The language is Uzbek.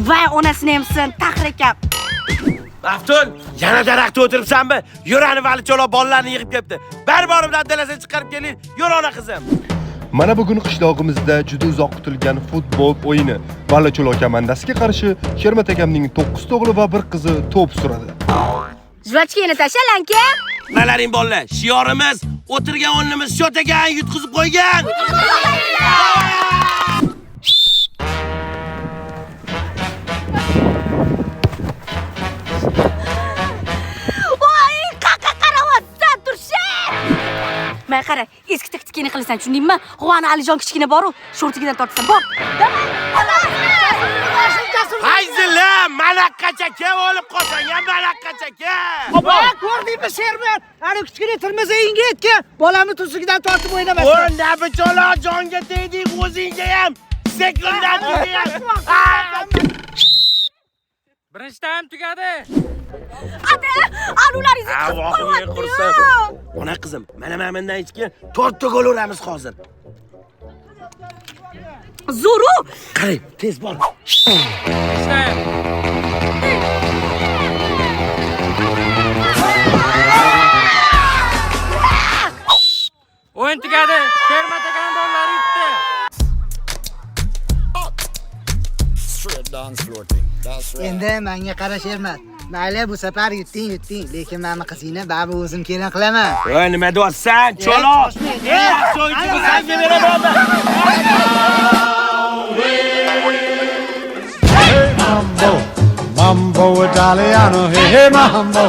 Voy, onasini emsin, taxir ekan. Maftun, yana daraxtda o'tiribsanmi? Yur, ani Vali cho'loq bolalarni yig'ib kelibdi. Bari borimdan dalasini chiqarib keling. Yur, ona qizim. Mana bugun qishlog'imizda juda uzoq kutilgan futbol o'yini. Vali Cho'loq komandasiga qarshi Shermat akamning 9 ta o'g'li va bir qizi to'p suradi. Жвачка ni tasha, Lanka. Nalaring bolalar, shiorimiz o'tirgan o'rnimiz счёт ekan, yutqizib qo'ygan. Voy, qaqa qaravotsan turshi. Mana qara, eski taktikani qilasan, tushundingmi? G'uvani Alijon kichkina boru, sho'rtigidan tortasan. Bor. Hayzila, malaqqacha ke o'lib qolsang, ya malaqqacha ke. Opa, ko'rdingmi Shermat? Ana kichkina tirmizingga yetgan. Bolamni tusigidan tortib O o'ynamasdan. Nabi cho'loq jonga tegding, o'zingga ham, sekundantiga ham. Birinchi taym tugadi. Ata, anularingizni Ha, qisib vohimga qursin. qo'yyapti. Ona qizim, mana bundan ichki to'rtta gol uramiz hozir. Zo'ru. Qarang, tez bor. Birinchi taym. O'yin tugadi. Shermat akani bolalari yutdi. Endi menga qara Shermat. Mayli, bu safar yutding, yutding, lekin men qizingni baribir o'zim kelin qilaman. Voy, nima deyapsan, cho'loq? Eng yaxshi o'yinchi senga beraman. Mambo, mambo Italiano, hey, hey, mambo.